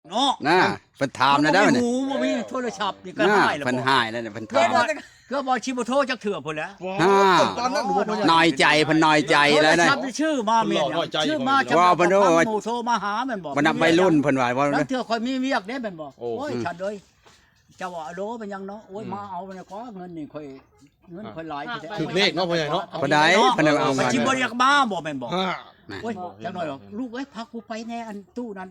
ເນາະ ນະ ເພິ່ນຖາມແລ້ວເດ້ ບໍ່ມີຫູ ບໍ່ມີໂທລະສັບນີ້ກໍ ນະ ຮ້າຍແລ້ວ ເພິ່ນຮ້າຍແລ້ວ ເພິ່ນຖາມ ເກືອບບໍ່ຊິບໍ່ໂທຈັກເທື່ອພຸ້ນແຫຼະ ນະ ນ້ອຍໃຈ ເພິ່ນນ້ອຍໃຈແລ້ວນະ ໂທລະສັບນີ້ຊື້ມາແມ່ນຫຍັງ ຊື້ມາຈຳ ວ່າເພິ່ນໂທມາຫາແມ່ນບໍ່ ບັນດາໄວລຸ້ນເພິ່ນວ່າ ວ່າລາງເທື່ອຂ້ອຍມີວຽກເດ້ແມ່ນບໍ່ ໂອ້ຍ ໂອ້ຍ ທ່ານເອີຍ ເຈົ້າວ່າ ອາໂລ ເປັນຫຍັງເນາະ ໂອ້ຍ ອືມ ມາເອົາແນວກໍເງິນນີ້ຂ້ອຍ ເງິນຂ້ອຍຫຼາຍແທ້ໆ ຖືກເລກເນາະ ພໍ່ໃຫຍ່ເນາະ ບໍ່ໄດ້ ເພິ່ນເອົາເງິນ ຊິບໍ່ຢາກມາບໍ່ແມ່ນບໍ່ ໂອ້ຍ ຈັກໜ້ອຍດອກ ລູກເອີຍ ພາກູໄປແດ່ ອັນຕູ້ນັ້ນ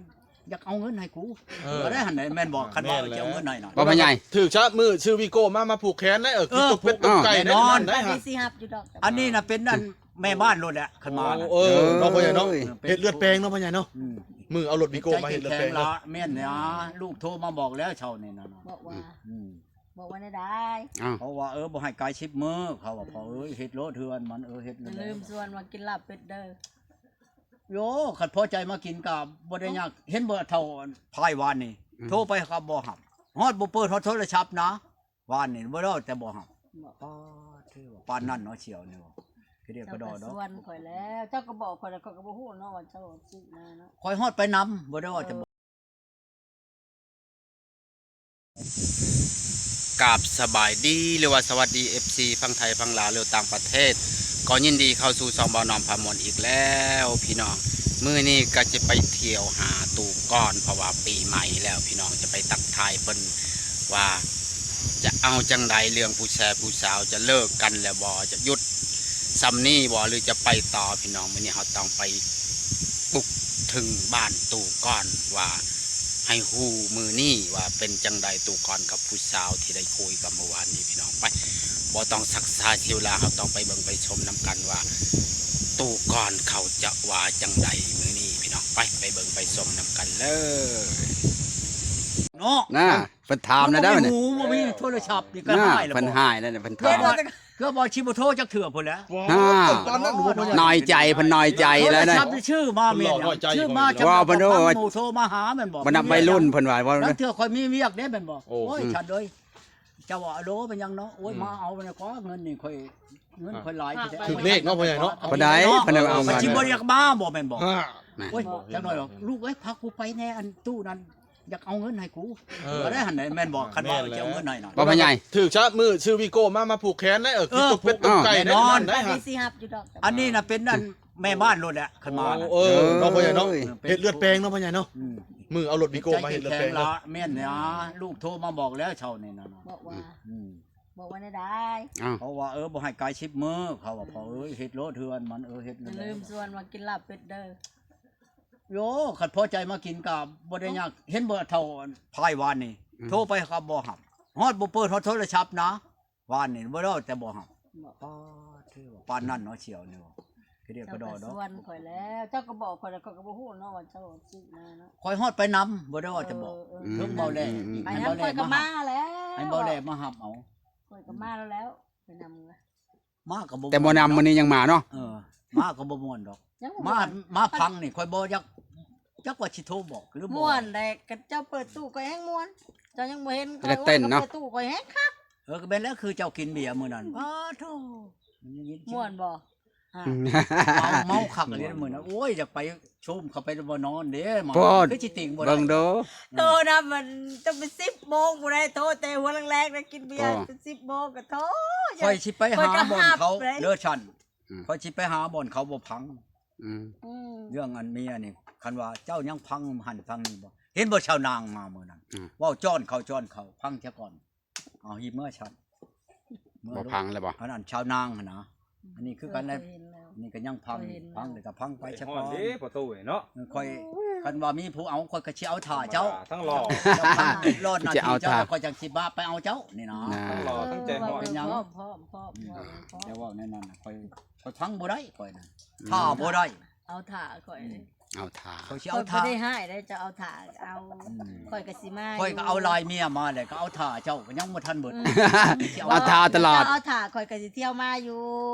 ຢາກເອົາເງິນໃຫ້ກູ ເອີ ກໍໄດ້ຫັ້ນແຫຼະ ແມ່ນບໍ່ ຄັນວ່າ ແມ່ນແຫຼະ ຊິເອົາເງິນໃຫ້ນະ ບໍ່ພໍ່ໃຫຍ່ ຖືກຊະ ມື້ຊື້ວີໂກ້ມາ ມາຜູກແຂນໄດ້ ເອີ ກິນຕຸກເປັດ ເອີ ຕຸກໄກ່ໄດ້ ແນ່ນອນ ນັ້ນໄດ້ ໄປຊິຮັບຢູ່ດອກ ອັນນີ້ນະເປັນອັນ ແມ່ບ້ານໂລດແຫຼະ ຄັນມານະ ໂອ້ ເອີ ເນາະ ພໍ່ໃຫຍ່ເນາະ ເອີ ເຮັດເລືອດແປງເນາະ ພໍ່ໃຫຍ່ເນາະ ອືມ ມື້ເອົາລົດວີໂກ້ມາເຮັດເລືອດແປງ ແມ່ນນະ ລູກໂທມາບອກແລ້ວເຊົ້ານີ້ນະ ບອກວ່າ ອືມ ບອກວ່າແນວໃດ ອ້າວ ເຂົາວ່າ ເອີ ບໍ່ໃຫ້ກາຍສິບມື້ ເຂົາວ່າ ພໍ່ເອີຍ ເຮັດໂລດເຮືອນມັນ ເອີ ເຮັດ ຢ່າລືມຊວນມາກິນລາບເປັດເດີ ໂຢ ຄັນພໍໃຈມາກິນກໍບໍ່ໄດ້ຍາກ ເຫັນບໍ່ເຖົ້າພາຍວານນີ້ ອືມ ໂທໄປກໍບໍ່ຮັບ ຮອດບໍ່ເປີດຮອດໂທລະສັບນະ ວານນີ້ບໍ່ໄດ້ ແຕ່ບໍ່ຮັບ ບໍ່ ອໍ ຖືວ່າປານນັ້ນເນາະ ສ່ຽວນີ້ ເຮັດດຽວກະດອດອກ ເຈົ້າກໍຊວນຂ້ອຍແລ້ວ ເຈົ້າກໍບອກຂ້ອຍແລ້ວ ຂ້ອຍກໍບໍ່ຮູ້ເນາະວ່າເຈົ້າຊື້ມາເນາະ ຂ້ອຍຮອດໄປນຳ ບໍ່ໄດ້ວ່າຈະ ເອີ ກາບສະບາຍດີ ຫຼືວ່າສະຫວັດດີ ເອັຟຊີ ຝັ່ງໄທ ຝັ່ງລາວ ຫຼືຕ່າງປະເທດ ກໍຍິນດີເຂົ້າສູ່ຊ່ອງບ່າວນ້ອມພາມ່ວນອີກແລ້ວພີ່ນ້ອງ ມື້ນີ້ກໍຈະໄປທ່ຽວຫາຕູ້ກ່ອນ ເພາະວ່າປີໃໝ່ແລ້ວພີ່ນ້ອງ ຈະໄປທັກທາຍເພິ່ນວ່າ ຈະເອົາຈັ່ງໃດ ເລື່ອງຜູ້ແຊຜູ້ສາວ ຈະເລີກກັນແລ້ວບໍ່ ຈະຢຸດຊ່ຳນີ້ບໍ່ ຫຼືຈະໄປຕໍ່ພີ່ນ້ອງ ມື້ນີ້ເຮົາຕ້ອງໄປ ບຸກເຖິງບ້ານຕູ້ກ່ອນວ່າ ໃຫ້ຮູ້ມື້ນີ້ວ່າເປັນຈັ່ງໃດ ຕູ້ກ່ອນກັບຜູ້ສາວທີ່ໄດ້ຄຸຍກັນເມື່ອວານນີ້ພີ່ນ້ອງ ໄປ ບໍ່ຕ້ອງຊັກຊ້າເສຍເວລາ ເຮົາຕ້ອງໄປເບິ່ງໄປຊົມນຳກັນວ່າ ຕູ້ກ່ອນເຂົາຈະວ່າຈັ່ງໃດມື້ນີ້ພີ່ນ້ອງ ໄປ ໄປເບິ່ງໄປຊົມນຳກັນເລີຍ ເນາະ ນະ ເພິ່ນຖາມແລ້ວເດ້ ບໍ່ມີຫູ ບໍ່ມີໂທລະສັບນີ້ກໍ ນະ ຮ້າຍແລ້ວ ເພິ່ນຮ້າຍແລ້ວ ເພິ່ນຖາມ ເກືອບບໍ່ຊິບໍ່ໂທຈັກເທື່ອພຸ້ນແຫຼະ ອ້າວ ນ້ອຍໃຈ ເພິ່ນນ້ອຍໃຈແລ້ວນະ ໂທລະສັບນີ້ຊື້ມາແມ່ນຫຍັງ ຊື້ມາຈຳ ວ່າເພິ່ນໂທມາຫາແມ່ນບໍ່ ບັນດາໄວລຸ້ນເພິ່ນວ່າ ວ່າລາງເທື່ອຂ້ອຍມີວຽກເດ້ແມ່ນບໍ່ ໂອ້ ໂອ້ຍ ອືມ ທ່ານເອີຍ ເຈົ້າວ່າ ອາໂລ ເປັນຫຍັງເນາະ ໂອ້ຍ ອືມ ມາເອົາແນວກໍເງິນນີ້ຂ້ອຍ ເງິນຂ້ອຍຫຼາຍແທ້ໆ ຖືກເລກເນາະ ພໍ່ໃຫຍ່ເນາະ ບໍ່ໄດ້ ເພິ່ນເອົາເງິນ ຊິບໍ່ຢາກມາບໍ່ແມ່ນບໍ່ ອ້າວ ໂອ້ຍ ຈັກໜ້ອຍດອກ ລູກເອີຍ ພາກູໄປແດ່ ອັນຕູ້ນັ້ນ ຢາກເອົາເງິນໃຫ້ກູ ເອີ ກໍໄດ້ຫັ້ນແຫຼະ ແມ່ນບໍ່ ຄັນວ່າ ແມ່ນແຫຼະ ຊິເອົາເງິນໃຫ້ນະ ບໍ່ພໍ່ໃຫຍ່ ຖືກຊະ ມື້ຊື້ວີໂກ້ມາ ມາຜູກແຂນໄດ້ ເອີ ກິນຕຸກເປັດ ເອີ ຕຸກໄກ່ໄດ້ ແນ່ນອນ ນັ້ນໄດ້ ໄປຊິຮັບຢູ່ດອກ ອັນນີ້ນະເປັນອັນ ແມ່ບ້ານໂລດແຫຼະ ຄັນມານະ ໂອ້ ເອີ ເນາະ ພໍ່ໃຫຍ່ເນາະ ເອີ ເຮັດເລືອດແປງເນາະ ພໍ່ໃຫຍ່ເນາະ ອືມ ມື້ເອົາລົດວີໂກ້ມາເຮັດເລືອດແປງ ແມ່ນນະ ລູກໂທມາບອກແລ້ວເຊົ້ານີ້ນະ ບອກວ່າ ອືມ ບອກວ່າແນວໃດ ອ້າວ ເຂົາວ່າ ເອີ ບໍ່ໃຫ້ກາຍສິບມື້ ເຂົາວ່າ ພໍ່ເອີຍ ເຮັດໂລດເຮືອນມັນ ເອີ ເຮັດ ຢ່າລືມຊວນມາກິນລາບເປັດເດີ ໂຢ ຄັນພໍໃຈມາກິນກໍບໍ່ໄດ້ຍາກ ເຫັນບໍ່ເຖົ້າພາຍວານນີ້ ອືມ ໂທໄປກໍບໍ່ຮັບ ຮອດບໍ່ເປີດຮອດໂທລະສັບນະ ວານນີ້ບໍ່ໄດ້ ແຕ່ບໍ່ຮັບ ອໍ ຖືວ່າປານນັ້ນເນາະ ສ່ຽວນີ້ ເຮັດດຽວກະດອດອກ ເຈົ້າກໍຊວນຂ້ອຍແລ້ວ ເຈົ້າກໍບອກຂ້ອຍແລ້ວ ຂ້ອຍກໍບໍ່ຮູ້ເນາະວ່າເຈົ້າຊື້ມາເນາະ ຂ້ອຍຮອດໄປນຳ ບໍ່ໄດ້ວ່າຈະບອກ ເອີ ເອີ ເຖິງເບົາແຫຼ ອືມ ໄປນຳ ເຂົາກໍມາແລ້ວ ໃຫ້ເບົາແຫຼມາຮັບເອົາ ຂ້ອຍກໍມາແລ້ວ ໄປນຳ ມາກໍບໍ່ ແຕ່ບໍ່ນຳ ມື້ນີ້ຍັງມາເນາະ ເອີ ມາກໍບໍ່ມ່ວນດອກ ມາ ມາພັງນີ້ ຂ້ອຍບໍ່ຢາກ ຈັກວ່າຊິໂທບອກຫຼືບໍ່ ມ່ວນແຫຼະ ກັນເຈົ້າເປີດຕູ້ຂ້ອຍແຮງມ່ວນ ເຈົ້າຍັງບໍ່ເຫັນຂ້ອຍ ເຕັ້ນເນາະ ເປີດຕູ້ຂ້ອຍແຮງຄັກ ເອີ ກໍແມ່ນແລ້ວ ຄືເຈົ້າກິນເບຍມື້ນັ້ນ ອ້າໂທ້ ມ່ວນບໍ່ ເມົາ ເມົາຄັກອີ່ຫຼີມື້ນັ້ນ ໂອ້ຍ ຢາກໄປ ໂຊມເຂົ້າໄປແຕ່ບໍ່ນອນເດ້ ມາ ໂພດ ຄືຊິຕິງບໍ່ໄດ້ ເບິ່ງດູ ໂທນຳມັນ ຈະເປັນສິບໂມງພຸ້ນໃດ ໂທແຕ່ຫົວແລງໆ ໄດ້ກິນເບຍ ເປັນສິບໂມງກໍໂທ ຂ້ອຍຊິໄປຫາບ່ອນເຂົາເດີຊັ້ນ ອືມ ຂ້ອຍຊິໄປຫາບ່ອນເຂົາບໍ່ພັງ ອືມ ອືມ ເລື່ອງອັນເມຍນີ້ ຄັນວ່າເຈົ້າຍັງພັງຫັ້ນພັງນີ້ບໍ່ ເຫັນບໍ່ຊາວນາງມາມື້ນັ້ນ ອືມ ເວົ້າຈ້ອນເຂົາຈ້ອນເຂົາ ພັງຊະກ່ອນ ເອົາຮີບເມືອຊັ້ນ ບໍ່ພັງແລ້ວບໍ່ ອັນນັ້ນຊາວນາງຫັ້ນນະ ອັນນີ້ຄືກັນແຫຼະ ນີ້ກໍຍັງພັງ ພັງແລ້ວກໍພັງໄປຊະກ່ອນ ໄອ້ຮ້ອນເດ້ພໍ່ຕູ້ເນາະ ຂ້ອຍ ໂອ້ຍ ຄັນວ່າມີຜູ້ເອົາ ຂ້ອຍກໍຊິເອົາຖ້າເຈົ້າ ທັງຫຼໍ່ ເຈົ້າພັງຫຼອດໜ້າທີ່ເຈົ້າ ຂ້ອຍຈັ່ງຊິບາບໄປເອົາເຈົ້ານີ້ນະ ທັງຫຼໍ່ທັງໃຈຮ້ອນ ເປັນຫຍັງ ພ້ອມໆ ອືມ ແຕ່ເວົ້າແນວນັ້ນນະ ຂ້ອຍ ຂ້ອຍພັງບໍ່ໄດ້ ຂ້ອຍນະ ອືມ ຖ້າບໍ່ໄດ້ ເອົາຖ້າຂ້ອຍ ອືມ ເອົາຖ້າ ຂ້ອຍຊິເອົາຖ້າ ຂ້ອຍບໍ່ໄດ້ຮ້າຍເດ້ ເຈົ້າເອົາຖ້າເອົາ ອືມ ຂ້ອຍກໍຊິມາ ຂ້ອຍກໍເອົາຫຼາຍເມຍມາແຫຼະ ກໍເອົາຖ້າເຈົ້າ ກໍຍັງບໍ່ທັນເບິດ ອືມ ຊິເອົາ ເອົາຖ້າຕະຫຼອດ ເຈົ້າເອົາຖ້າ ຂ້ອຍກໍຊິທ່ຽວມາຢູ່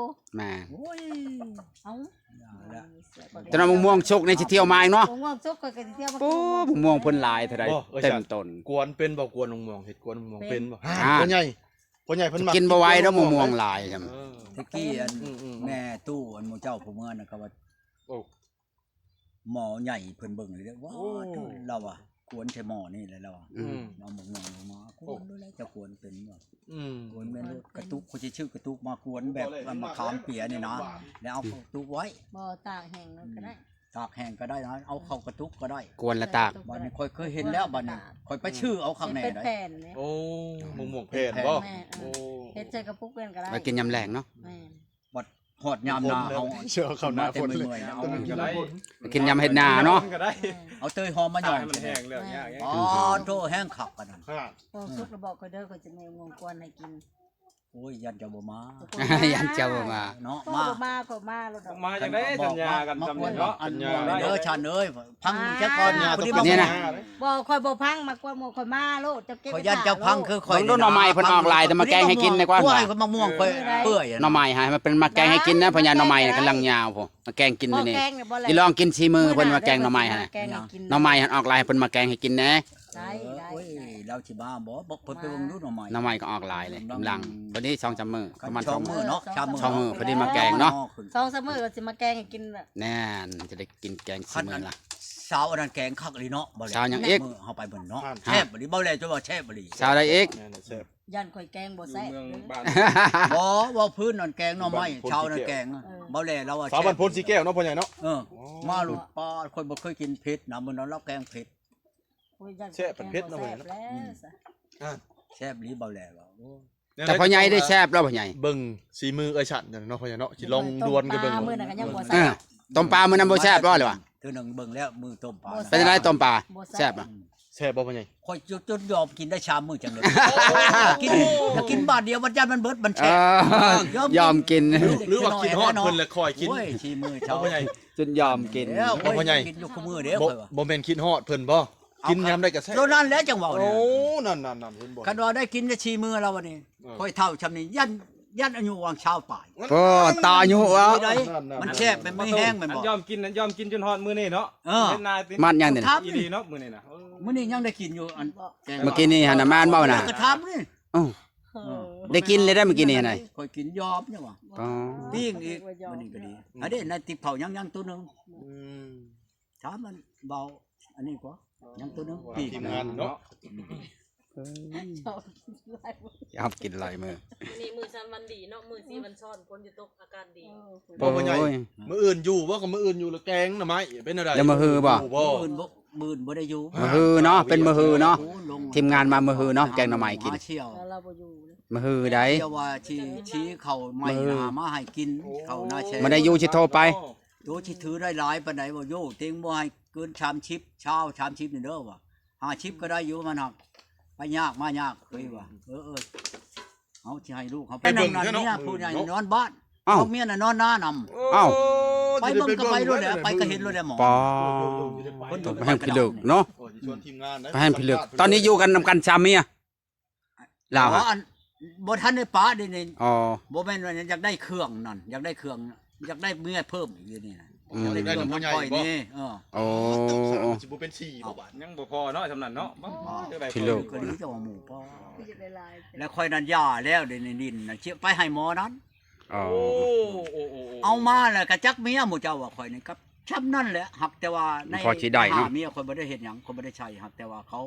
ແມ່ນ ໂອ້ຍ ເອົາ ແຕ່ວ່າມະມ່ວງສຸກນີ້ຊິທ່ຽວມາອີກເນາະ ມະມ່ວງສຸກຂ້ອຍກໍຊິທ່ຽວມາ ໂອ້ ມະມ່ວງເພິ່ນຫຼາຍເທົ່າໃດ ເຕັມຕົ້ນ ກວນເປັນບໍ່ ກວນມະມ່ວງ ເຮັດກວນມະມ່ວງເປັນບໍ່ ອ່າ ພໍ່ໃຫຍ່ ພໍ່ໃຫຍ່ເພິ່ນມັກ ກິນບໍ່ໄຫວດອກ ມະມ່ວງຫຼາຍ ເອີ ແຕ່ກີ້ອັນ ອືມໆໆ ແມ່ຕູ້ອັນໝູ່ເຈົ້າຜູ້ເມືອນະ ກໍວ່າ ໂອ້ ໝໍໃຫຍ່ເພິ່ນເບິ່ງເລີຍເດ້ ວ້າ ໂອ້ ລາວວ່າ ກວນໃສ່ໝໍ້ນີ້ແຫຼະລາວວ່າ ອືມ ເອົາໝາກມ່ວງລົງມາກວນໂລດແຫຼະ ເຈົ້າກວນເປັນບໍ່? ອືມ ກວນແມ່ນໂລດ ກະຕຸກ ຂ້ອຍຊິຊື້ກະຕຸກມາກວນແບບ ອັນມະຂາມເປີຍນີ້ນະ ແລ້ວເອົາກະຕຸກໄວ້ ບໍ່ ຕາກແຫ້ງນັ້ນກໍໄດ້ ອືມ ຕາກແຫ້ງກໍໄດ້ນະ ເອົາເຂົ້າກະຕຸກກໍໄດ້ ກວນແລ້ວຕາກ ບາດນີ້ຂ້ອຍເຄີຍເຫັນແລ້ວ ບາດນີ້ຂ້ອຍໄປຊື້ເອົາຂ້າງໃນໃດ ເປັນແຜ່ນເດ້ ໂອ້ ໝາກມ່ວງແຜ່ນບໍ່? ໂອ້ ເຮັດໃສ່ກະປຸກເປັນກໍໄດ້ ໄວ້ກິນຍາມແລງເນາະ ແມ່ນ ບັດຮອດຍາມໜ້າເຮົາ ເຊື່ອເຂົ້າໜ້າຝົນເລີຍ ເອົາກິນຍາມເຮັດນາເນາະ ເອົາເຕີຍຫອມມາຫຍ້ອມໃຫ້ມັນແຫ້ງແລ້ວ ອໍ ໂທ້ ແຫ້ງຄັກປານນັ້ນ ໂອ້ ສຸກແລ້ວບອກຂ້ອຍເດີ ຂ້ອຍຈະແມ່ງວງກວນໃຫ້ກິນ ໂອ້ຍ ຢ້ານເຈົ້າບໍ່ມາ ຢ້ານເຈົ້າບໍ່ມາເນາະ ມາ ມາກໍມາໂລດດອກ ມາຈັ່ງໃດ ສັນຍາກັນຊ່ຳນີ້ເນາະ ອັນເດີ ສັນຍາເດີ ເດີ ຊັ້ນເອີຍ ພັງເບິ່ງແຕ່ກ່ອນ ນີ້ນະ ພໍດີມາ ບໍ່ ຂ້ອຍບໍ່ພັງ ມາກວນໝູ່ ຂ້ອຍມາໂລດ ເຈົ້າເກັບ ຂ້ອຍຢ້ານເຈົ້າພັງ ຄືຂ້ອຍ ເບິ່ງດູໜໍ່ໄມ້ເພິ່ນອອກຫຼາຍ ແຕ່ມາແກງໃຫ້ກິນດີກວ່າ ໂອ້ຍ ໝາກມ່ວງຂ້ອຍເປື່ອຍ ໜໍ່ໄມ້ໃຫ້ມັນເປັນມາແກງໃຫ້ກິນນະ ພໍ່ໃຫຍ່ ໜໍ່ໄມ່ກຳລັງຍາວພຸ້ນ ມາແກງກິນມື້ນີ້ ຊິລອງກິນສີມືເພິ່ນ ມາແກງໜໍ່ໄມ່ຫັ້ນ ແກງໃຫ້ກິນ ໜໍ່ໄມ້ຫັ້ນອອກຫຼາຍ ເພິ່ນມາແກງໃຫ້ກິນແດ່ ໄດ້ ເອີ ໄດ້ ໂອ້ຍ ລາວຊິມາບໍ່ ບອກເພິ່ນໄປເບິ່ງດູໜໍ່ໄມ້ ໜໍ່ໄມ້ກໍອອກຫຼາຍເລີຍ ກຳລັງ ພໍດີສອງສາມມື້ ປະມານສອງມື້ເນາະ ສາມມື້ ສອງມື້ ພໍດີມາແກງເນາະ ສອງສາມມື້ກໍຊິມາແກງໃຫ້ກິນແຫຼະ ແນ່ນ ຈະໄດ້ກິນແກງສີມືລະ ຊາວອັນນັ້ນແກງຄັກອີ່ຫຼີເນາະ ບ່າວແຫຼ ຊາວຫຍັງອີກ ມື້ເຮົາໄປເບິ່ງເນາະ ແຊບອີ່ຫຼີ ບ່າວແຫຼ ຈະວ່າແຊບອີ່ຫຼີ ຊາວໃດອີກ ແມ່ນແຊບ ຢ້ານຂ້ອຍແກງບໍ່ແຊບ ຢູ່ເມືອງບ້ານ ບໍ່ ເວົ້າພື້ນນັ້ນແກງໜໍ່ໄມ້ ບ້ານໂພນ ຊາວນັ້ນແກງ ເອີ ບ່າວແຫຼລາວວ່າ ຊາວບ້ານໂພນສີແກ້ວເນາະ ພໍ່ໃຫຍ່ເນາະ ເອີ ອໍ ມາໂລດ ປ້າ ຂ້ອຍບໍ່ເຄີຍກິນເຜັດນະ ມື້ນັ້ນລາວແກງເຜັດ ໂອ້ຍ ຢ້ານ ແຊບ ເຜັດເນາະ ແຊບ ພໍ່ໃຫຍ່ເນາະ ແລ້ວ ອືມ ອ່າ ແຊບອີ່ຫຼີ ບ່າວແຫຼວ່າ ໂອ້ຍ ແຕ່ພໍ່ໃຫຍ່ໄດ້ແຊບແລ້ວພໍ່ໃຫຍ່ ເບິ່ງສີມືເອື້ອຍສັນເນາະ ພໍ່ໃຫຍ່ເນາະ ຊິລອງດວນກັນເບິ່ງ ມື້ນັ້ນກໍຍັງບໍ່ແຊບ ເອີ ຕົ້ມປາມື້ນັ້ນບໍ່ແຊບບໍ່ ຫຼືວ່າ ເທື່ອໜຶ່ງເບິ່ງແລ້ວ ມື້ຕົ້ມປາ ເປັນຈັ່ງໃດຕົ້ມປາ ບໍ່ແຊບ ແຊບບໍ່ ແຊບບໍ່ພໍ່ໃຫຍ່ ຂ້ອຍຈົນ ຈົນຍອມກິນໄດ້ສາມມື້ຈັ່ງເລີຍ ກິນ ຢາກກິນບາດດຽວ ບັດຢ້ານມັນເບິດ ມັນແຊບ ເອີ ຍອມກິນ ຍອມກິນ ຫຼືວ່າຄິດຮອດເພິ່ນແລ້ວຄ່ອຍກິນ ໂອ້ຍ ສີມືເຈົ້າ ພໍ່ໃຫຍ່ ຈົນຍອມກິນ ແລ້ວຂ້ອຍກິນຢູ່ຄູ່ມື້ເດ້ ບໍ່ ຂ້ອຍວ່າ ບໍ່ແມ່ນຄິດຮອດເພິ່ນບໍ່ ກິນຍາມໃດກໍແຊບ ໂລດນັ້ນແຫຼະຈັ່ງເວົ້ານີ້ ໂອ້ ນັ້ນໆໆ ເຫັນບໍ່ ຄັນວ່າໄດ້ກິນໄດ້ສີ່ມື້ແລ້ວບັດນີ້ ເອີ ຂ້ອຍເຖົ້າຊ່ຳນີ້ ຢ້ານ ຢ້ານອາຍຸຫວ່າງຊາວປາຍ ໂອ້ ຕາອາຍຸເວົ້າ ໄດ້ ນັ້ນໆໆ ມັນແຊບ ມັນມີແຮງແມ່ນບໍ່ ອັນຍອມກິນ ອັນຍອມກິນຈົນຮອດມື້ນີ້ເນາະ ເອີ ເຮັດນາຕິ ມັນຫຍັງນີ້ນະ ອີ່ຫຼີເນາະ ມື້ນີ້ນະ ເອີ ມື້ນີ້ຍັງໄດ້ກິນຢູ່ ອັນແກງ ມື້ກີ້ນີ້ຫັ້ນນະ ແມ່ນບໍ່ນະ ກະທຳນີ້ ເອີ ເອີ ໄດ້ກິນເລີຍໄດ໋ມື້ກີ້ນີ້ນະ ຂ້ອຍກິນຢອບຍັງວ່າ ອໍ ປີ້ງອີກ ມື້ນີ້ກໍດີ ອັນນີ້ໃນຕິບເຂົ້າຍັງ ຍັງໂຕໜຶ່ງ ອືມ ຖາມມັນເບົາ ອັນນີ້ກໍຍັງໂຕໜຶ່ງ ປີກ ທີມງານເນາະ ເອີ ຊອບກິນຫຼາຍມື້ ມື້ນີ້ມື້ສັນວັນດີເນາະ ມື້ສີວັນຊ້ອນ ຝົນຊິຕົກ ອາກາດດີ ເອີ ບໍ່ ພໍ່ໃຫຍ່ ໂອ້ຍ ມື້ອື່ນຢູ່ບໍ່ ກໍມື້ອື່ນຢູ່ລະແກງໜໍ່ໄມ້ ເປັນແນວໃດ ແລ້ວມື້ຮືບໍ່ ມື້ອື່ນບໍ່ ມື້ອື່ນບໍ່ໄດ້ຢູ່ ມື້ຮືເນາະ ເປັນມື້ຮືເນາະ ໂອ້ ລົງ ທີມງານມາມື້ຮືເນາະ ແກງໜໍ່ໄມ້ກິນ ມາທ່ຽວ ແລ້ວລາວບໍ່ຢູ່ເລີຍ ມື້ຮືໃດ ເຈົ້າວ່າຊິ ຊິເຂົ້າໃໝ່ນາ ມາໃຫ້ກິນ ເຂົ້ານາແຊ ມື້ໃດຢູ່ຊິໂທໄປ ໂຕຊິຖືໄດ້ຫຼາຍປານໃດບໍ່ ໂຢ ເຕັງບໍ່ໃຫ້ເກີນສາມສິບ ຊາວ ສາມສິບນີ້ເດີວ່າ ຫ້າສິບກໍໄດ້ຢູ່ ມັນຫາກໄປຍາກມາຍາກ ເຄີຍວ່າ ເອີໆ ເຮົາຊິໃຫ້ລູກເຮົາໄປນຳນັ້ນ ເມຍຜູ້ໃຫຍ່ນອນບ້ານ ເອົາ ເອົາເມຍນະນອນນານຳ ເອົ້າ ໄປເບິ່ງກໍໄປໂລດແຫຼະ ໄປກໍເຫັນໂລດແຫຼະໝໍ ປາ ຄົນ ໄປໃຫ້ພິລຶກເນາະ ໂອ້ຍ ຊິຊວນທີມງານນະ ໄປໃຫ້ພິລຶກ ຕອນນີ້ຢູ່ກັນນຳກັນສາມເມຍ ລາວ ອໍ ຫັ້ນ ອັນ ບໍ່ທັນໄດ້ປະເດນີ້ ອໍ ບໍ່ແມ່ນວ່າຢາກໄດ້ເຄື່ອງນັ້ນ ຢາກໄດ້ເຄື່ອງ ຢາກໄດ້ເມຍເພີ່ມອີກເດນີ້ນະ ອືມ ຢາກໄດ້ເຄື່ອງນຳພໍ່ໃຫຍ່ ຂ້ອຍນີ້ ເອີ ໂອ້ ຊິບໍ່ເປັນສີ່ບໍ່ບາດ ຍັງບໍ່ພໍເນາະ ຊ່ຳນັ້ນເນາະ ອໍ ຈັ່ງໃດ ພິລຶກ ກໍດີເຈົ້າວ່າໝູ່ພໍ ແລ້ວຂ້ອຍນັ້ນຢ່າແລ້ວເດນີ້ ດິນນະ ຊິໄປໃຫ້ໝໍນັ້ນ ອໍ ໂອ້ ໂອ້ ເອົາມາແລ້ວກໍຈັກເມຍໝູ່ເຈົ້າວ່າ ຂ້ອຍນີ້ກໍຊ່ຳນັ້ນແຫຼະ ຫາກແຕ່ວ່າໃນ ພໍຊິໄດ້ເນາະ ເມຍຂ້ອຍບໍ່ໄດ້ເຮັດຫຍັງ ຂ້ອຍບໍ່ໄດ້ໃຊ້ ຫາກແຕ່ວ່າເຂົາ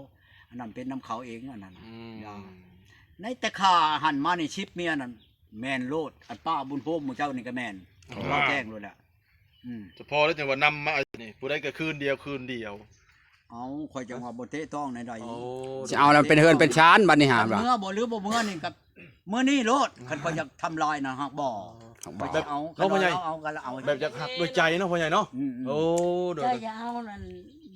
ອັນນັ້ນເປັນນຳເຂົາເອງ ອັນນັ້ນນະ ອືມ ຢ່າ ໃນແຕ່ຂ້າຫັ້ນມານີ້ສິບເມຍນັ້ນ ແມ່ນໂລດ ອັນປ້າບຸນໂຮມໝູ່ເຈົ້ານີ້ກໍແມ່ນ ອໍ ເວົ້າແຈ້ງໂລດແຫຼະ ອືມ ສະເພາະແລ້ວຈັ່ງວ່ານຳມານີ້ ຜູ້ໃດກໍຄືນດຽວ ຄືນດຽວ ເອົ້າ ຂ້ອຍຈັ່ງວ່າບໍ່ເຕະຕ້ອງໃນໃດ ໂອ້ ຊິເອົາແລ້ວເປັນເຮືອນເປັນຊານບັດນີ້ຫາ ເມືອບໍ່ ຫຼືບໍ່ເມືອນີ້ກໍ ມື້ນີ້ໂລດ ຄັນຂ້ອຍຢາກທຳລາຍນະ ຫາກບໍ່ ຫາກບໍ່ ໄປເອົາ ເອົາ ຄັນວ່າ ເອົາ ເອົາ ກໍເອົາ ແບບຢາກຮັກດ້ວຍໃຈເນາະ ພໍ່ໃຫຍ່ເນາະ ອືມໆ ໂອ້ ໂດຍ ເຈົ້າຢ່າເອົານັ້ນ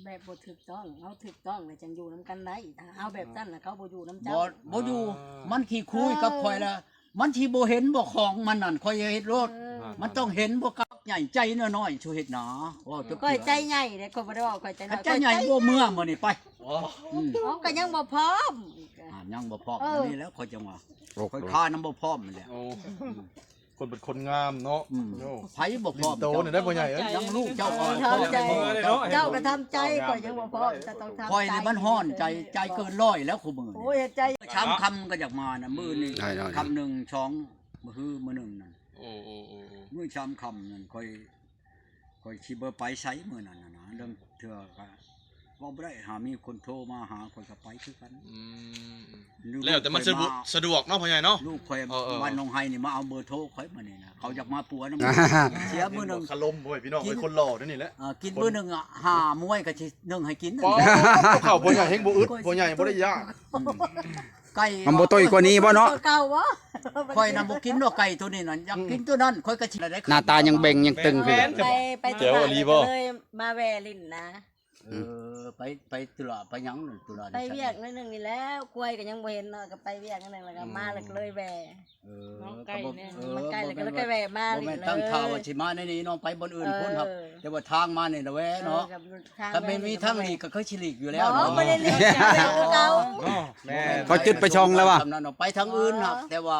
ແບບບໍ່ຖືກຕ້ອງ ເອົາຖືກຕ້ອງແລ້ວຈັ່ງຢູ່ນຳກັນໄດ້ ຖ້າເອົາແບບນັ້ນນະ ເຂົາບໍ່ຢູ່ນຳເຈົ້າ ບໍ່ ບໍ່ຢູ່ ອໍ ມັນຂີ້ຄຸຍກັບຂ້ອຍລະ ມັນຊິບໍ່ເຫັນບໍ່ຂອງມັນນັ້ນ ຂ້ອຍເຮັດໂລດ ເອີ ມັນຕ້ອງເຫັນບໍ່ກັບໃຫຍ່ ໃຈນ້ອຍໆ ຊູເຮັດນາ ເວົ້າແຕ່ ຂ້ອຍໃຈໃຫຍ່ເດ້ ຂ້ອຍບໍ່ໄດ້ເວົ້າ ຂ້ອຍໃຈນ້ອຍ ໃຈໃຫຍ່ ຂ້ອຍໃຈໃຫຍ່ ບໍ່ເມືອມື້ນີ້ໄປ ອໍ ອືມ ອໍ ກໍຍັງບໍ່ພ້ອມ ອ່າ ຍັງບໍ່ພ້ອມ ເອີ ອັນນີ້ແຫຼະຂ້ອຍຈັ່ງວ່າ ໂອ້ ຂ້ອຍຄານຳບໍ່ພ້ອມນັ້ນແຫຼະ ໂອ້ ອືມ ຄົນເປັນຄົນງາມເນາະ ອືມ ໂອ້ ໃຜບໍ່ພ້ອມ ໂຕນີ້ໄດ້ພໍ່ໃຫຍ່ເອີຍ ຍັງລູກເຈົ້າກ່ອນ ເຈົ້າກໍທຳໃຈ ຂ້ອຍຍັງບໍ່ພ້ອມ ເຈົ້າຕ້ອງທຳໃຈ ຂ້ອຍນີ້ມັນຮ້ອນໃຈ ໃຈເກີນຮ້ອຍແລ້ວຄູ່ມື້ນີ້ ໂອ້ຍ ໃຈ ຊາມຄຳກໍຢາກມານະ ມື້ນີ້ ໄດ້ໆ ຄຳໜຶ່ງ ສອງ ມື້ຮືມື້ໜຶ່ງນັ້ນ ໂອ້ ໂອ້ ໂອ້ ມື້ຊາມຄຳນັ້ນ ຂ້ອຍ ຂ້ອຍຊິບໍ່ໄປໃສມື້ນັ້ນນະ ລາງເທື່ອກໍ ບໍ່ໄດ້ ຫາມີຄົນໂທມາຫາ ຂ້ອຍກໍໄປຄືກັນ. ອືມ ແລ້ວແຕ່ມັນສະດວກ ສະດວກເນາະພໍ່ໃຫຍ່ເນາະ. ລູກຂ້ອຍ ເອີໆ ບ້ານໜອງໄຮນີ້ ມາເອົາເບີໂທຂ້ອຍມື້ນີ້ນະ ເຂົາຢາກມາປົວນຳ ເສຍມື້ໜຶ່ງ ຄາລົມ ໂອ້ຍ ພີ່ນ້ອງເອີຍ ຄົນຫຼໍ່ແນວນີ້ແຫຼະ. ເອີ ກິນມື້ໜຶ່ງຫ້າມວຍກໍຊິໜຶ່ງໃຫ້ກິນ. ກັບເຂົ້າພໍ່ໃຫຍ່ແຮ່ງບໍ່ອຶດ ພໍ່ໃຫຍ່ບໍ່ໄດ້ຢາກ. ໄກ່ ມັນບໍ່ຕຸ້ຍກວ່ານີ້ບໍ່ເນາະ? ເກົ່າບໍ່? ຂ້ອຍນະບໍ່ກິນດອກໄກ່ໂຕນີ້ນະ ຢາກກິນໂຕນັ້ນ ຂ້ອຍກໍຊິໄດ້. ໜ້າຕາຍັງເບັ່ງຍັງຕຶງຄື ໄປ ໄປທຸລະ ແລ້ວກໍເລີຍມາແວ່ຫຼິ້ນນະ. ເອີ ໄປ ໄປທຸລະ ໄປຫຍັງທຸລະ? ໄປວຽກໜ້ອຍໜຶ່ງນີ້ແຫຼ້ວ ຄວາຍກໍຍັງບໍ່ເຫັນເນາະ ກໍໄປວຽກໜ້ອຍໜຶ່ງ ແລ້ວກໍມາ ແລ້ວກໍເລີຍແວ່. ເອີ ມາໄກແນ່ ມັນໄກ ແລ້ວກໍເລີຍໄປແວ່ມາ. ບໍ່ແມ່ນຕັ້ງທ່າວ່າຊິມາໃນນີ້ເນາະ ໄປບ່ອນອື່ນພຸ້ນ. ເອີ ແຕ່ວ່າທາງມານີ້ລະແວ່ເນາະ. ເອີ ກໍ ຖ້າແມ່ນມີທາງຫຼີກກໍຄືຊິຫຼີກຢູ່ແລ້ວເນາະ. ບໍ່ ບໍ່ໄດ້ຫຼີກ ເຈົ້າເກົ່າ. ເຂົາຈຸດໄປຊ່ອງແລ້ວວ່າ ໄປທາງອື່ນຫັ້ນ ແຕ່ວ່າ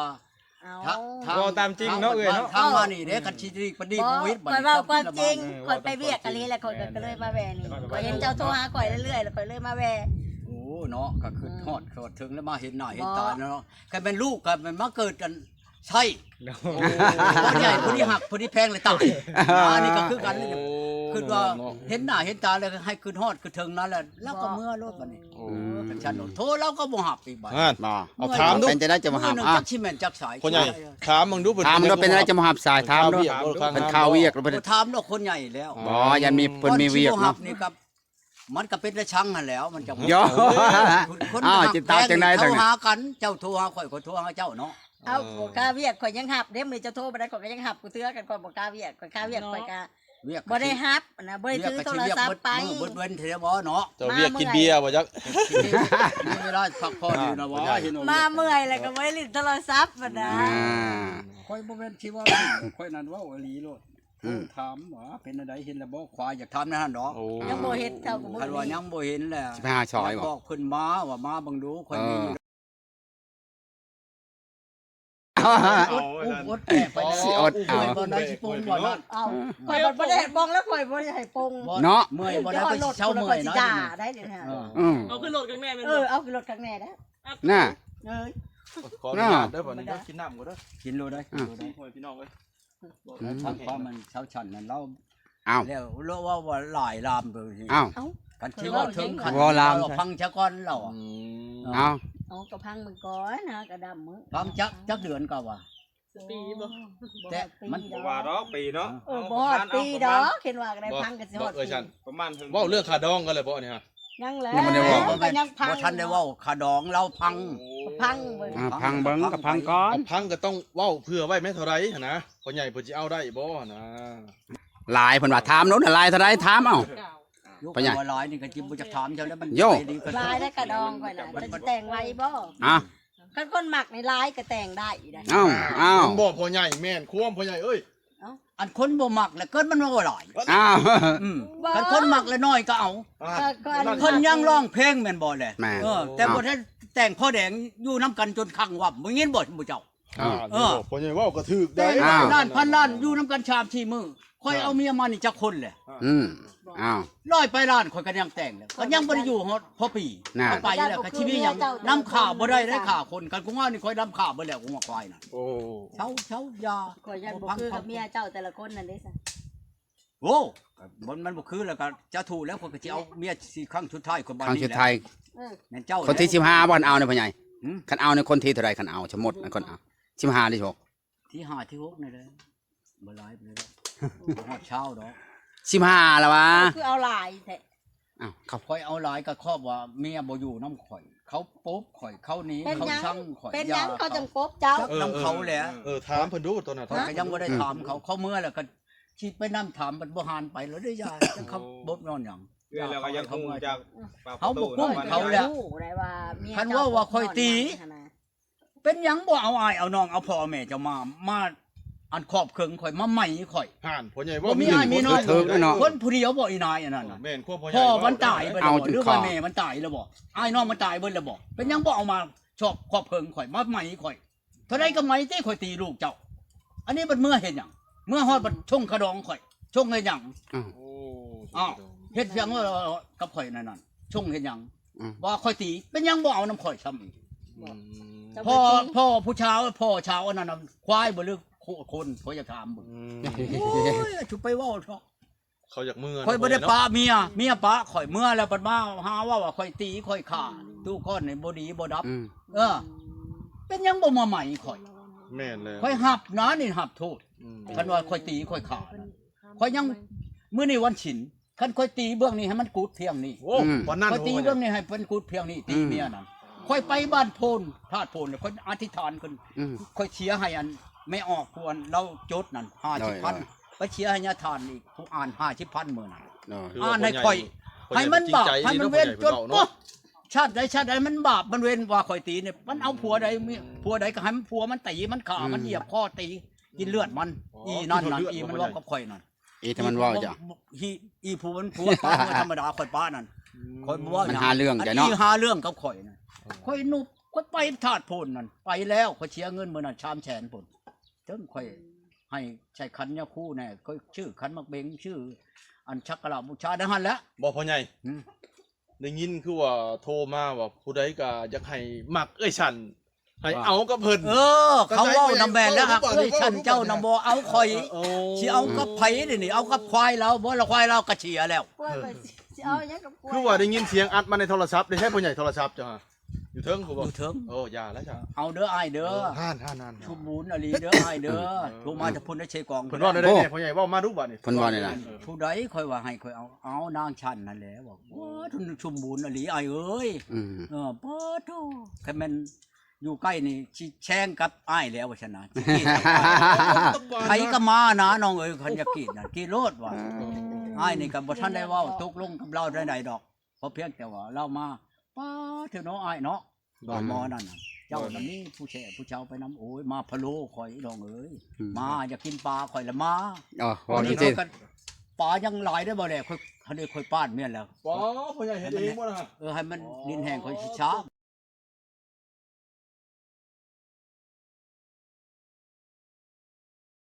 ເອົ້າ ເວົ້າຕາມຈິງເນາະເອື້ອຍເນາະ. ທາງມານີ້ເດ້ ຄັນຊິດີປານນີ້ ບໍ່ ໂຄວິດ ຂ້ອຍເວົ້າຄວາມຈິງ. ເອີ ຂ້ອຍໄປວຽກອີ່ຫຼີແລ້ວ ຂ້ອຍກໍເລີຍມາແວ່ນີ້. ຂ້ອຍເຫັນເຈົ້າໂທຫາຂ້ອຍເລື້ອຍໆ ແລ້ວຂ້ອຍເລີຍມາແວ່. ໂອ້ ເນາະ ກໍຄິດຮອດ ອືມ ຮອດເຖິງແລ້ວ ມາເຫັນໜ້າເຫັນຕາເນາະ. ຄັນແມ່ນລູກກໍແມ່ນມາເກີດອັນ ໃຊ່ ໂອ້ ຜູ້ໃຫຍ່ຜູ້ນີ້ຮັກຜູ້ນີ້ແພງເລີຍຕາຍ. ອັນນີ້ກໍຄືກັນ ໂອ້ ຄິດວ່າ ເນາະ ເນາະ ເຫັນໜ້າເຫັນຕາແລ້ວໃຫ້ຄິດຮອດຄິດເຖິງນັ້ນແຫຼະ ແລ້ວກໍເມືອໂລດບັດນີ້. ໂອ້ ຄັນຊັ້ນໂທລາວກໍບໍ່ຮັບອີກບັດ. ເອົາຖາມດູ ເປັນຈັ່ງໃດຈະບໍ່ຮັບ? ຈັກຊິແມ່ນຈັກສາຍ ພໍ່ໃຫຍ່ ຖາມເບິ່ງດູ ເພິ່ນ ຖາມດູ ເປັນຈັ່ງໃດຈະບໍ່ຮັບສາຍ? ຖາມດູ ເພິ່ນຂ່າວວຽກ ເພິ່ນ ຖາມເນາະ ຄົນໃຫຍ່ແລ້ວ. ບໍ່ ຢ້ານມີ ເພິ່ນມີວຽກເນາະ. ມັນກໍເປັນຕາຊັງຫັ້ນແຫຼ້ວ ມັນຈະ ເອີ ຄົນ ອ້າວ ຈິຕາຈັ່ງໃດ ເຂົາຫາກັນ ເຈົ້າໂທຫາຂ້ອຍ ຂ້ອຍໂທຫາເຈົ້າເນາະ. ເອົາ ເອີ ບໍ່ກ້າວຽກ ຂ້ອຍຍັງຮັບເດ້. ມື້ເຈົ້າໂທມາໄດ້ ຂ້ອຍກໍຍັງຮັບກູເທື່ອ ຄັນຂ້ອຍບໍ່ກ້າວຽກ. ຂ້ອຍກ້າວຽກ ຂ້ອຍກໍ ວຽກ ບໍ່ໄດ້ຮັບນະ ບໍ່ໄດ້ຖືໂທລະສັບໄປ. ເບິດມື້ເບິດເວັນແທ້ບໍ່ເນາະ. ເຈົ້າວຽກກິນເບຍບໍ່ຈັກ ມີເວລາພັກຜ່ອນຢູ່ນະບໍ່. ເຫັນວ່າມາເມື່ອຍແລ້ວກໍບໍ່ໄດ້ຫຼິ້ນໂທລະສັບບັດນະ. ອ່າ ຂ້ອຍບໍ່ແມ່ນຊິເວົ້າ ຂ້ອຍນັ້ນເວົ້າອີ່ຫຼີໂລດ. ອືມ ຖາມວ່າເປັນແນວໃດ ເຫັນແລ້ວບໍ່? ຄວາຍຢາກຖາມແນວນັ້ນດອກ. ໂອ້ ຍັງບໍ່ເຫັນເຈົ້າກໍບໍ່ ຄັນວ່າຍັງບໍ່ເຫັນແລ້ວ ຊິໄປຫາຊອຍບໍ່? ບອກເພິ່ນມາວ່າມາເບິ່ງດູ ຂ້ອຍມີຢູ່. ເອີ ອົດ ອົດແປໄປ ຊິອົດເອົາ ບໍ່ໄດ້ຊິປົງບໍ່ນັ້ນ. ເອົ້າ ຂ້ອຍບໍ່ໄດ້ປົງແລ້ວ ຂ້ອຍບໍ່ໄດ້ໃຫ້ປົງເນາະ. ເມື່ອຍບໍ່ໄດ້ ຂ້ອຍຊິເຊົາເມື່ອຍເນາະ. ເອີ ເອົາຂຶ້ນລົດກັນແນ່ແມ່ນບໍ່? ເອີ ເອົາຂຶ້ນລົດກັນແນ່ເດ້. ນະ ເອີຍ ຂໍອະນຸຍາດເດີ ບັດນີ້ກິນນ້ຳກ່ອນເດີ. ກິນໂລດເດີ ກິນໂລດເດີ ພີ່ນ້ອງເອີຍ. ອືມ ທາງຄວາມມັນຊາວຊັ້ນນັ້ນລາວ ອ້າວ ແລ້ວລາວເວົ້າວ່າຫຼາຍລາມເບິ່ງ. ອ້າວ ຄັນຊິເວົ້າເຖິງ ຄັນເວົ້າລາມ ຟັງຊະກ່ອນລາວ. ອືມ ເອົ້າ ເອົາ ກໍຟັງເບິ່ງກ່ອນນະ ກະດຳມື້ ຟັງຈັກ ຈັກເດືອນກໍວ່າ ປີບໍ່? ແຕ່ມັນບໍ່ວ່າດອກປີເນາະ. ເອີ ບໍ່ຮອດປີດອກ ເຫັນວ່າກໍໄດ້ຟັງກໍຊິຮອດປີ. ປະມານ ເວົ້າເລື່ອງຄ່າດອງກັນແລ້ວບໍ່ນີ້ຮະ? ຍັງແຫຼະ ຍັງບໍ່ໄດ້ເວົ້າ ກໍຍັງຟັງ ບໍ່ທັນໄດ້ເວົ້າຄ່າດອງລາວ ຟັງ ຟັງເບິ່ງ ອ່າ ຟັງເບິ່ງ ກໍຟັງກ່ອນ. ເອົາ ຟັງກໍຕ້ອງເວົ້າເຜື່ອໄວ້ແມ້ເທົ່າໃດຫັ້ນນະ ພໍ່ໃຫຍ່ເພິ່ນຊິເອົາໄດ້ບໍ່ຫັ້ນນະ. ຫຼາຍ ເພິ່ນວ່າຖາມໂລດ ຫຼາຍເທົ່າໃດຖາມເອົາ. ພໍ່ໃຫຍ່ ວ່າຫຼາຍນີ້ກໍຈິບໍ່ຈັກຖາມເຈົ້າແລ້ວ ມັນ ໂຢ ຫຼາຍໄດ້ກະດອງຂ້ອຍນະ ຈະແຕ່ງໄວບໍ່? ອ່ະ ຄັນຄົນມັກນີ້ຫຼາຍກໍແຕ່ງໄດ້ໄດ໋. ອ້າວ ອ້າວ ແມ່ນບໍ່ພໍ່ໃຫຍ່? ແມ່ນຄວາມພໍ່ໃຫຍ່ເອີຍ. ເອົ້າ ອັນຄົນບໍ່ມັກແຫຼະ ເກີດມັນວ່າຫຼາຍ. ອ້າວ ອືມ ບໍ່ ຄັນຄົນມັກແຫຼະໜ້ອຍກໍເອົາ. ອ່າ ເອີ ເພິ່ນຍັງຮ້ອງເພງແມ່ນບໍ່ແຫຼະ? ແມ່ນ ເອີ ແຕ່ບໍ່ໄດ້ແຕ່ງພໍ່ແດງ ຢູ່ນຳກັນຈົນຄັງວັບ ບໍ່ຍິນບໍ່ ໝູ່ເຈົ້າ? ອ່າ ເອີ ພໍ່ໃຫຍ່ເວົ້າກໍຖືກໄດ໋. ລ້ານພັນລ້ານ ຢູ່ນຳກັນສາມສີ່ມື້ ຂ້ອຍເອົາເມຍມານີ້ຈັກຄົນແຫຼະ? ອືມ ອ້າວ ຮ້ອຍປາຍລ້ານ ຂ້ອຍກໍຍັງແຕ່ງແລ້ວ ກໍຍັງບໍ່ໄດ້ຢູ່ຮອດພໍປີ. ເອົາໄປແລ້ວກໍຊິມີຫຍັງ ນຳຂ້າບໍ່ໄດ້ເດ້ ຂ້າຄົນ. ຄັນກູງານີ້ຂ້ອຍນຳຂ້າເບິດແລ້ວ ກູງາຄວາຍນະ. ໂອ້ ເຊົາ ເຊົາ ຢ່າ ຂ້ອຍຢ້ານບໍ່ຄືກັບເມຍເຈົ້າແຕ່ລະຄົນນັ້ນເດ້. ໂອ້ ມັນ ມັນບໍ່ຄືແລ້ວກໍຈະຖືກແລ້ວ ຂ້ອຍກໍຊິເອົາເມຍສີ່ຄັ້ງສຸດທ້າຍຂອງບ້ານນີ້ແຫຼະ. ຄັ້ງສຸດທ້າຍ ເອີ ແມ່ນເຈົ້າ ຄົນທີສິບຫ້າບໍ່? ຄັນເອົານີ້ພໍ່ໃຫຍ່ ຫື ຄັນເອົານີ້ຄົນທີເທົ່າໃດ? ຄັນເອົາ ສົມມຸດ ຄົນເອົາ ສິບຫ້າຫຼື ສິບຫົກ? ທີຫ້າທີຫົກນີ້ແຫຼະ ບໍ່ຫຼາຍປານໃດດອກ ບໍ່ຮອດຊາວດອກ. ສິບຫ້າລະຫວາ? ຄືເອົາຫຼາຍແທ້. ອ້າວ ຂ້ອຍເອົາຫຼາຍກໍຄອບວ່າເມຍບໍ່ຢູ່ນຳຂ້ອຍ ເຂົາປົບຂ້ອຍ ເຂົາໜີ ເຂົາຊັງຂ້ອຍ. ເປັນຫຍັງ ເຂົາຈັ່ງປົບເຈົ້າ? ນຳເຂົາແຫຼະ. ເອີ ຖາມເພິ່ນດູຕອນນັ້ນ ຂ້ອຍກໍຍັງບໍ່ໄດ້ຖາມເຂົາ. ເຂົາເມືອແລ້ວກໍ ຊິໄປນຳຖາມ ມັນບໍ່ຫານໄປແລ້ວເດ້. ຢ່າ ຈັກເຂົາບົບຍ້ອນຫຍັງ. ເອື້ອຍແລ້ວກໍຢາກຮູ້ຈາກປາກປະຕູເນາະ ເຂົາບໍ່ກຸ້ມເຂົາແຫຼະ. ຄັນເວົ້າວ່າຂ້ອຍຕີ ເປັນຫຍັງບໍ່ເອົາອ້າຍເອົານ້ອງ ເອົາພໍ່ເອົາແມ່ເຈົ້າມາ ມາອັນຂອບເຂິງຂ້ອຍ ມາໄໝຂ້ອຍ? ຫັ້ນ ພໍ່ໃຫຍ່ເວົ້າ ບໍ່ມີອ້າຍມີນ້ອງ ຖືກແລ້ວເນາະ. ຄົນຜູ້ດຽວບໍ່ອີນາຍອັນນັ້ນນະ? ແມ່ນຄວາມພໍ່ໃຫຍ່ ພໍ່ມັນຕາຍເບິດແລ້ວບໍ່? ຫຼືວ່າແມ່ມັນຕາຍແລ້ວບໍ່? ອ້າຍນ້ອງມັນຕາຍເບິດແລ້ວບໍ່? ເປັນຫຍັງບໍ່ເອົາມາຊອກຂອບເຂິງຂ້ອຍ ມາໄໝຂ້ອຍ? ເທົ່າໃດກໍໄໝຕິ ຂ້ອຍຕີລູກເຈົ້າ. ອັນນີ້ບັດເມືອເຮັດຫຍັງ? ເມືອຮອດບັດຊົງຂະດອງຂ້ອຍ ຊົງເຮັດຫຍັງ? ອ້າວ ເຮັດຫຍັງກັບຂ້ອຍນັ້ນ ຊົງເຮັດຫຍັງ? ວ່າຂ້ອຍຕີ ເປັນຫຍັງບໍ່ເອົານຳຂ້ອຍຊ້ຳອີກ? ອືມ ພໍ່ ພໍ່ຜູ້ຊາວ ພໍ່ຊາວອັນນັ້ນນະ ຄວາຍບໍ່ ຫຼືຄົນ? ຂ້ອຍຢາກຖາມເບິ່ງ. ໂອ້ຍ ຈຸໄປເວົ້າເຖາະ. ເຂົາຢາກເມືອ ຂ້ອຍບໍ່ໄດ້ປະເມຍ ເມຍປະຂ້ອຍເມືອແລ້ວ ບັດມາຫາເວົ້າວ່າຂ້ອຍຕີຂ້ອຍຂ້າ ຕູ້ກ່ອນນີ້ບໍ່ດີບໍ່ດັບ ອືມ ເອີ ເປັນຫຍັງບໍ່ມາໃໝ່ຂ້ອຍ? ແມ່ນແລ້ວ ຂ້ອຍຮັບນະ ນີ້ຮັບໂທດ ອືມ ຄັນວ່າຂ້ອຍຕີຂ້ອຍຂ້ານະ ຂ້ອຍຍັງ ມື້ນີ້ວັນສິນ ຄັນຂ້ອຍຕີເບື້ອງນີ້ໃຫ້ມັນກຸດພຽງນີ້ ໂອ້ ອືມ ປານນັ້ນ ຂ້ອຍຕີເບື້ອງນີ້ໃຫ້ເພິ່ນກຸດພຽງນີ້ ຕີເມຍນັ້ນ ຂ້ອຍໄປບ້ານໂພນ ທາດໂພນ ຂ້ອຍອະທິຖານຂຶ້ນ ອືມ ຂ້ອຍເສຍໃຫ້ອັນແມ່ອອກ ຜູ້ອັນລາວຈົດນັ້ນ ຫ້າສິບພັນ ໂດຍ ໂດຍ ໄປເສຍໃຫ້ຍາທ່ານອີກ ຜູ້ອ່ານ ຫ້າສິບພັນ ມື້ນັ້ນ ໂດຍ ອ່ານໃຫ້ຂ້ອຍ ໃຫ້ມັນບາບ ໃຫ້ມັນເວນ ຈົນ ໂອ້ ຊາດໃດຊາດໃດມັນບາບມັນເວນວ່າຂ້ອຍຕີນີ້ ມັນເອົາຜົວໃດ ມີຜົວໃດກໍໃຫ້ມັນ ຜົວມັນຕີມັນຂ້າ ອືມ ມັນຢຽບຄໍຕີ ກິນເລືອດມັນ ອໍ ອີນັ້ນນັ້ນ ອີມັນເວົ້າກັບຂ້ອຍນັ້ນ ອີທີ່ມັນເວົ້າຈ້ະ ອີ ອີຜູ້ມັນຜົວປະ ທຳມະດາຂ້ອຍປະນັ້ນ ອືມ ຂ້ອຍບໍ່ເວົ້າຫຍັງ ມັນຫາເລື່ອງໃຈເນາະ ອີຫາເລື່ອງກັບຂ້ອຍນັ້ນ ຂ້ອຍນຸບ ຂ້ອຍໄປທາດໂພນນັ້ນ ໄປແລ້ວ ຂ້ອຍເສຍເງິນມື້ນັ້ນສາມແສນພຸ້ນ ເຖິງຂ້ອຍໃຫ້ໃສ່ຂັນຍາຄູແດ່ ຂ້ອຍຊື້ຂັນໝາກເບັງ ຊື້ອັນສັກກາລະບູຊາໃນຫັ້ນແຫຼະ ບໍ່ພໍ່ໃຫຍ່ ຫືມ ໄດ້ຍິນຄືວ່າໂທມາວ່າ ຜູ້ໃດກໍຢາກໃຫ້ມັກເອື້ອຍສັນ ໃຫ້ເອົາກັບເພິ່ນ ເອີ ເຂົາເວົ້ານຳແມ່ນແລ້ວ ເອື້ອຍສັນເຈົ້ານະບໍ່ເອົາຂ້ອຍ ເອີ ຊິເອົາກັບໃຜເດນີ້ ເອົາກັບຄວາຍລາວບໍ່ລະ ຄວາຍລາວກໍເສຍແລ້ວ ຂ້ອຍວ່າຊິ ຊິເອົາຫຍັງກັບຂ້ອຍ ຄືວ່າໄດ້ຍິນສຽງອັດມາໃນໂທລະສັບ ໄດ້ໃຊ້ພໍ່ໃຫຍ່ໂທລະສັບເຈົ້າຫາ ຢູ່ເທິງພຸ້ນບໍ່ ຢູ່ເທິງ ໂອ້ ຢ່າແລ້ວຈ້ະ ເອົາເດີອ້າຍເດີ ເອີ ຫັ້ນໆໆ ສົມບູນອີ່ຫຼີເດີອ້າຍເດີ ເອີ ໂທມາຈາກພຸ້ນໄດ໋ ເຊກອງ ເພິ່ນເວົ້າແນວໃດແດ່ ໂອ້ ພໍ່ໃຫຍ່ເວົ້າມາດຸບາດນີ້ ເພິ່ນວ່າແນວໃດ ຜູ້ໃດຂ້ອຍວ່າໃຫ້ຂ້ອຍເອົາ ເອົານາງຊັ້ນນັ້ນແຫຼະ ວ່າ ໂອ້ ສົມບູນອີ່ຫຼີອ້າຍເອີຍ ອືມ ເອີ ປາໂທ ຄັນແມ່ນຢູ່ໃກ້ນີ້ຊິແຊງກັບອ້າຍແລ້ວວ່າຊັ້ນນະ ຊິກຣີດກັບອ້າຍ ໃຜກໍມານະນ້ອງເອີຍ ຄັນຢາກກຣີດນະ ກຣີດໂລດວ່າ ເອີ ອ້າຍນີ້ກໍບໍ່ທັນໄດ້ເວົ້າຕົກລົງກັບລາວໃດໆດອກ ເພາະພຽງແຕ່ວ່າລາວມາ ປາໂທເນາະອ້າຍເນາະ ດອນໝໍນັ້ນນະ ເຈົ້ານະມີຜູ້ແຊຜູ້ເຊົາໄປນຳ ໂອ້ຍ ມາພະໂລຂ້ອຍນ້ອງເອີຍ ອືມ ມາຢາກກິນປາຂ້ອຍລະມາ ອໍ ເວົ້າດີໆ ປາຍັງຫຼາຍເດ້ບໍ່ແຫຼະ ຂ້ອຍ ຄັນໄດ້ຂ້ອຍປາດແມ່ນແລ້ວ ປາພໍ່ໃຫຍ່ເຮັດເອງບໍ່ນະ ເອີ ໃຫ້ມັນດິນແຫ້ງຂ້ອຍຊິຊາ